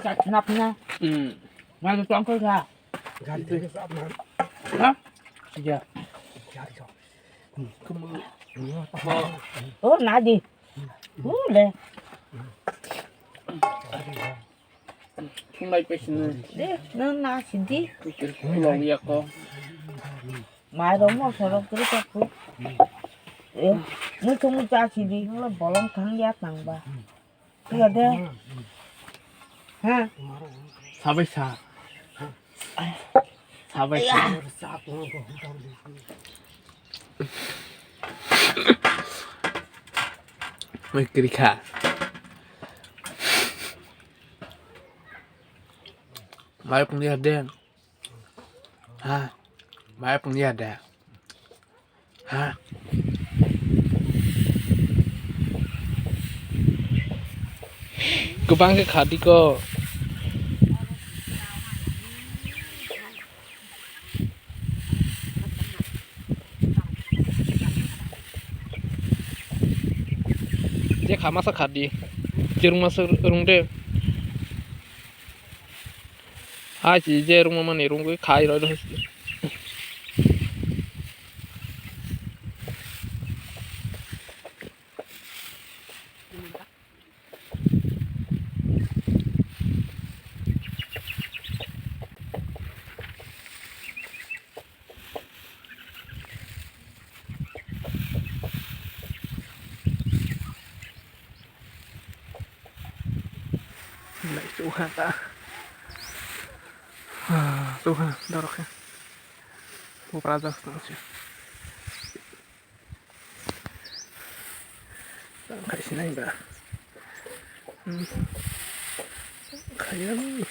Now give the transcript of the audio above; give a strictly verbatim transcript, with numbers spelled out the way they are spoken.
Nap na. Hmm. Mai tu tong kau sa. Gari tu sab na. Ha? Sida. Gari tu. Hmm. Kamu. Oh, nadi. Hmm, le. Thunglai paisini. De, nang na sidi. Pikir kulong ya ko. Mai rong mo sorok kiri kaku. Eh, mutu mutu sidi, nang bolong thang ya tang ba. Iya de. Ha? Sabai sa. Sabai sa. Mai kiri kha. Mai pung dia den. Ha. Mai pung dia da. Ha. Kwbang khe khadi ko. Je kha masa khadi. Je rung masa rung de. Hai si je rung mani rung khai roi. Nai chuha ta. Ah, chuha dorok khe. Bupra jak tong se. Khai sinai ba. Hmm. Khai ani.